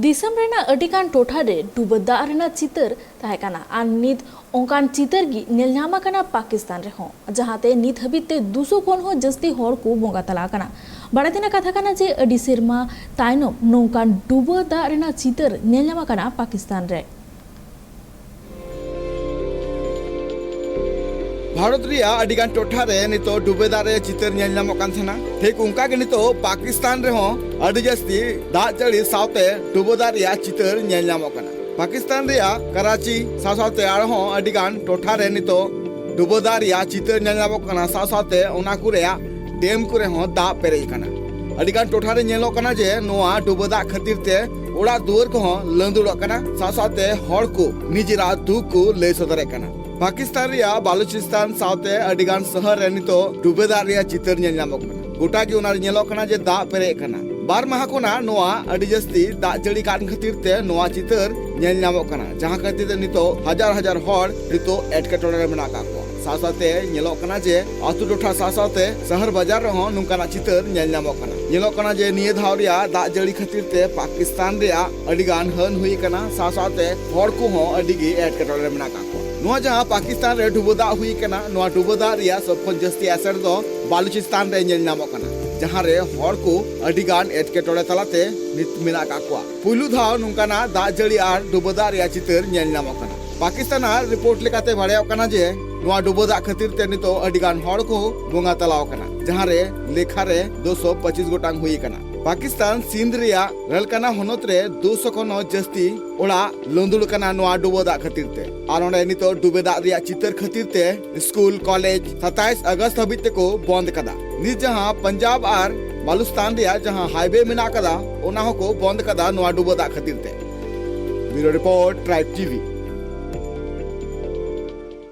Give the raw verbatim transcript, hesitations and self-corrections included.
ᱫᱤᱥᱚᱢ ᱨᱮᱱᱟᱜ ᱟᱹᱰᱤᱜᱟᱱ ᱴᱚᱴᱷᱟ ᱨᱮ ᱰᱩᱵᱟᱹ ᱫᱟᱜ ᱨᱮᱱᱟᱜ ᱪᱤᱛᱟᱹᱨ ᱛᱟᱦᱮᱸ ᱠᱟᱱᱟ ᱟᱨ ᱱᱤᱛ ᱚᱱᱠᱟᱱ ᱪᱤᱛᱟᱹᱨ ᱜᱮ ᱧᱮᱞ ᱧᱟᱢ ᱟᱠᱟᱱᱟ ᱯᱟᱠᱤᱥᱛᱟᱱ ᱨᱮᱦᱚᱸ, ᱡᱟᱦᱟᱸᱛᱮ ᱱᱤᱛ ᱦᱟᱹᱵᱤᱡ ᱛᱮ ᱫᱩᱥᱚ ᱠᱷᱚᱱ ᱦᱚᱸ ᱡᱟᱹᱥᱛᱤ ᱦᱚᱲ ᱠᱚ ᱵᱚᱸᱜᱟ ᱛᱟᱞᱟ ᱟᱠᱟᱱᱟ᱾ ᱵᱟᱲᱟᱭ ᱛᱮᱱᱟᱜ ᱠᱟᱛᱷᱟ ᱠᱟᱱᱟ ᱡᱮ ᱟᱹᱰᱤ ᱥᱮᱨᱢᱟ ᱛᱟᱭᱱᱚᱢ ᱱᱚᱝᱠᱟᱱ ᱰᱩᱵᱟᱹ ᱫᱟᱜ ᱨᱮᱱᱟᱜ ᱪᱤᱛᱟᱹᱨ ᱧᱮᱞ ᱧᱟᱢ ᱟᱠᱟᱱᱟ ᱯᱟᱠᱤᱥᱛᱟᱱ ᱨᱮ᱾ ᱵᱷᱟᱨᱚᱛ ᱨᱮᱭᱟᱜ ᱟᱹᱰᱤᱜᱟᱱ ᱴᱚᱴᱷᱟ ᱨᱮ ᱱᱤᱛᱚᱜ ᱰᱩᱵᱟᱹ ᱫᱟᱜ ᱨᱮᱭᱟᱜ ᱪᱤᱛᱟᱹᱨ ᱧᱮᱞ ᱧᱟᱢᱚᱜ ᱠᱟᱱ ᱛᱟᱦᱮᱱᱟ᱾ ᱴᱷᱤᱠ ᱚᱱᱠᱟ ᱜᱮ ᱱᱤᱛᱚᱜ ᱯᱟᱠᱤᱥᱛᱟᱱ ᱨᱮᱦᱚᱸ ᱟᱹᱰᱤ ᱡᱟᱹᱥᱛᱤ ᱫᱟᱜ ᱡᱟᱹᱲᱤ ᱥᱟᱶᱛᱮ ᱰᱩᱵᱟᱹ ᱫᱟᱜ ᱨᱮᱭᱟᱜ ᱪᱤᱛᱟᱹᱨ ᱧᱮᱞ ᱧᱟᱢᱚᱜ ᱠᱟᱱᱟ᱾ ᱯᱟᱠᱤᱥᱛᱟᱱ ᱨᱮᱭᱟᱜ ᱠᱟᱨᱟᱪᱤ ᱥᱟᱶ ᱥᱟᱶᱛᱮ ᱟᱨᱦᱚᱸ ᱟᱹᱰᱤᱜᱟᱱ ᱴᱚᱴᱷᱟ ᱨᱮ ᱱᱤᱛᱚᱜ ᱰᱩᱵᱟᱹ ᱫᱟᱜ ᱨᱮᱭᱟᱜ ᱪᱤᱛᱟᱹᱨ ᱧᱮᱞ ᱧᱟᱢᱚᱜ ᱠᱟᱱᱟ᱾ ᱥᱟᱶ ᱥᱟᱶᱛᱮ ᱚᱱᱟ ᱠᱚ ᱨᱮᱭᱟᱜ ᱰᱮᱢ ᱠᱚᱨᱮ ᱦᱚᱸ ᱫᱟᱜ ᱯᱮᱨᱮᱡ ᱟᱠᱟᱱᱟ᱾ ᱟᱹᱰᱤᱜᱟᱱ ᱴᱚᱴᱷᱟ ᱨᱮ ᱧᱮᱞᱚᱜ ᱠᱟᱱᱟ ᱡᱮ ᱱᱚᱣᱟ ᱰᱩᱵᱟᱹ ᱫᱟᱜ ᱠᱷᱟᱹᱛᱤᱨ ᱛᱮ ᱚᱲᱟᱜ ᱫᱩᱣᱟᱹᱨ ᱠᱚᱦᱚᱸ ᱞᱟᱹᱸᱫᱩᱲᱚᱜ ᱠᱟᱱᱟ᱾ ᱥᱟᱶ ᱥᱟᱶᱛᱮ ᱦᱚᱲ ᱠᱚ ᱱᱤᱡᱮᱨᱟᱜ ᱫᱩᱠ ᱠᱚ ᱞᱟᱹᱭ ᱥᱚᱫᱚᱨᱮᱫ ᱠᱟᱱᱟ᱾ ᱯᱟᱠᱤᱥᱛᱟᱱ ᱨᱮᱭᱟᱜ ᱵᱟᱞᱩᱪᱤᱥᱛᱟᱱ ᱥᱟᱶᱛᱮ ᱟᱹᱰᱤᱜᱟᱱ ᱥᱚᱦᱚᱨ ᱨᱮ ᱱᱤᱛᱚᱜ ᱰᱩᱵᱟᱹ ᱫᱟᱜ ᱨᱮᱭᱟᱜ ᱪᱤᱛᱟᱹᱨ ᱧᱮᱞ ᱧᱟᱢᱚᱜ ᱠᱟᱱᱟ᱾ ᱜᱚᱴᱟ ᱜᱮ ᱚᱱᱟ ᱨᱮ ᱧᱮᱞᱚᱜ ᱠᱟᱱᱟ ᱡᱮ ᱫᱟᱜ ᱯᱮᱨᱮᱡ ᱟᱠᱟᱱᱟ᱾ ᱵᱟᱨ ᱢᱟᱦᱟ ᱠᱷᱚᱱᱟᱜ ᱱᱚᱣᱟ ᱟᱹᱰᱤ ᱡᱟᱹᱥᱛᱤ ᱫᱟᱜ ᱡᱟᱹᱲᱤ ᱠᱟᱱ ᱠᱷᱟᱹᱛᱤᱨ ᱛᱮ ᱱᱚᱣᱟ ᱪᱤᱛᱟᱹᱨ ᱧᱮᱞ ᱧᱟᱢᱚᱜ ᱠᱟᱱᱟ, ᱡᱟᱦᱟᱸ ᱠᱷᱟᱹᱛᱤᱨ ᱛᱮ ᱱᱤᱛᱚᱜ ᱦᱟᱡᱟᱨ ᱦᱟᱡᱟᱨ ᱦᱚᱲ ᱱᱤᱛᱚᱜ ᱮᱴᱠᱮᱴᱚᱬᱮ ᱨᱮ ᱢᱮᱱᱟᱜ ᱟᱠᱟᱫ ᱠᱚᱣᱟ᱾ ᱥᱟᱶ ᱥᱟᱶᱛᱮ ᱧᱮᱞᱚᱜ ᱠᱟᱱᱟ ᱡᱮ ᱟᱹᱛᱩ ᱴᱚᱴᱷᱟ ᱥᱟᱶ ᱥᱟᱶᱛᱮ ᱥᱟᱦᱟᱨ ᱵᱟᱡᱟᱨ ᱨᱮᱦᱚᱸ ᱱᱚᱝᱠᱟᱱᱟᱜ ᱪᱤᱛᱟᱹᱨ ᱧᱮᱞ ᱧᱟᱢᱚᱜ ᱠᱟᱱᱟ᱾ ᱧᱮᱞᱚᱜ ᱠᱟᱱᱟ ᱡᱮ ᱱᱤᱭᱟᱹ ᱫᱷᱟᱣ ᱨᱮᱭᱟᱜ ᱫᱟᱜ ᱡᱟᱹᱲᱤ ᱠᱷᱟᱹᱛᱤᱨ ᱛᱮ ᱯᱟᱠᱤᱥᱛᱟᱱ ᱨᱮᱭᱟᱜ ᱟᱹᱰᱤ ᱜᱟᱱ ᱦᱟᱹᱱ ᱦᱩᱭ ᱟᱠᱟᱱᱟ, ᱥᱟᱶ ᱥᱟᱶᱛᱮ ᱦᱚᱲ ᱠᱚᱦᱚᱸ ᱟᱹᱰᱤ ᱜᱮ ᱮᱴᱠᱮᱴᱚᱬᱮ ᱨᱮ ᱢᱮᱱᱟᱜ ᱟᱠᱟᱫ ᱠᱚᱣᱟ᱾ ᱱᱚᱣᱟ ᱡᱟᱦᱟᱸ ᱯᱟᱠᱤᱥᱛᱟᱱ ᱨᱮ ᱰᱩᱵᱟᱹ ᱫᱟᱜ ᱦᱩᱭ ᱟᱠᱟᱱᱟ, ᱱᱚᱣᱟ ᱰᱩᱵᱟᱹ ᱫᱟᱜ ᱨᱮᱭᱟᱜ ᱥᱚᱵ ᱠᱷᱚᱱ ᱡᱟᱹᱥᱛᱤ ᱟᱥᱟᱨ ᱫᱚ ᱵᱟᱞᱩᱪᱤᱥᱛᱟᱱ ᱨᱮ ᱧᱮᱞ ᱧᱟᱢᱚᱜ ᱠᱟᱱᱟ, ᱡᱟᱦᱟᱸ ᱨᱮ ᱦᱚᱲ ᱠᱚ ᱟᱹᱰᱤ ᱜᱟᱱ ᱮᱴᱠᱮᱴᱚᱬᱮ ᱛᱟᱞᱟᱛᱮ ᱱᱤᱛ ᱢᱮᱱᱟᱜ ᱟᱠᱟᱫ ᱠᱚᱣᱟ᱾ ᱯᱩᱭᱞᱩ ᱫᱷᱟᱣ ᱱᱚᱝᱠᱟᱱᱟᱜ ᱫᱟᱜ ᱡᱟᱹᱲᱤ ᱟᱨ ᱰᱩᱵᱟᱹ ᱫᱟᱜ ᱨᱮᱭᱟᱜ ᱪᱤᱛᱟᱹᱨ ᱧᱮᱞ ᱧᱟᱢᱚᱜ ᱠᱟᱱᱟ᱾ ᱯᱟᱠᱤᱥᱛᱟᱱ ᱟᱜ ᱨᱤᱯᱳᱨᱴ ᱞᱮᱠᱟᱛᱮ ᱵᱟᱲᱟᱭᱚᱜ ᱠᱟᱱᱟ ᱡᱮ ᱱᱚᱣᱟ ᱰᱩᱵᱟᱹ ᱫᱟᱜ ᱠᱷᱟᱹᱛᱤᱨ ᱛᱮ ᱱᱤᱛᱚᱜ ᱟᱹᱰᱤ ᱜᱟᱱ ᱦᱚᱲ ᱠᱚ ᱵᱚᱸᱜᱟ ᱛᱟᱞᱟᱣ ᱟᱠᱟᱱᱟ, ᱡᱟᱦᱟᱸ ᱨᱮ ᱞᱮᱠᱷᱟ ᱨᱮ ᱫᱩᱥᱚ ᱯᱚᱸᱪᱤᱥ ᱜᱚᱴᱟᱝ ᱦᱩᱭ ᱟᱠᱟᱱᱟ᱾ ᱯᱟᱠᱤᱥᱛᱟᱱ ᱥᱤᱱᱫᱷ ᱨᱮᱭᱟᱜ ᱨᱟᱞᱠᱟᱱᱟ ᱦᱚᱱᱚᱛ ᱨᱮ ᱫᱩᱥᱚ ᱠᱷᱚᱱ ᱦᱚᱸ ᱡᱟᱹᱥᱛᱤ ᱚᱲᱟᱜ ᱞᱟᱹᱸᱫᱩᱲ ᱟᱠᱟᱱᱟ ᱱᱚᱣᱟ ᱰᱩᱵᱟᱹ ᱫᱟᱜ ᱠᱷᱟᱹᱛᱤᱨ ᱛᱮ᱾ ᱟᱨ ᱚᱸᱰᱮ ᱱᱤᱛᱚᱜ ᱰᱩᱵᱟᱹ ᱫᱟᱜ ᱨᱮᱭᱟᱜ ᱪᱤᱛᱟᱹᱨ ᱠᱷᱟᱹᱛᱤᱨ ᱛᱮ ᱥᱠᱩᱞ, ᱠᱚᱞᱮᱡᱽ ᱥᱟᱛᱟᱭᱤᱥ ᱟᱜᱚᱥᱴ ᱦᱟᱹᱵᱤᱡ ᱛᱮᱠᱚ ᱵᱚᱱᱫ ᱟᱠᱟᱫᱟ᱾ ᱱᱤᱛ ᱡᱟᱦᱟᱸ ᱯᱟᱧᱡᱟᱵᱽ ᱟᱨ ᱵᱟᱞᱩᱪᱤᱥᱛᱟᱱ ᱨᱮᱭᱟᱜ ᱡᱟᱦᱟᱸ ᱦᱟᱭᱣᱮ ᱢᱮᱱᱟᱜ ᱟᱠᱟᱫᱟ, ᱚᱱᱟ ᱦᱚᱸᱠᱚ ᱵᱚᱱᱫ ᱟᱠᱟᱫᱟ ᱱᱚᱣᱟ ᱰᱩᱵᱟᱹ ᱫᱟᱜ ᱠᱷᱟᱹᱛᱤᱨ ᱛᱮ᱾ ᱵᱤᱭᱩᱨᱳ ᱨᱤᱯᱳᱨᱴ, ᱴᱨᱟᱭᱤᱵᱽ ᱴᱤᱵᱷᱤ᱾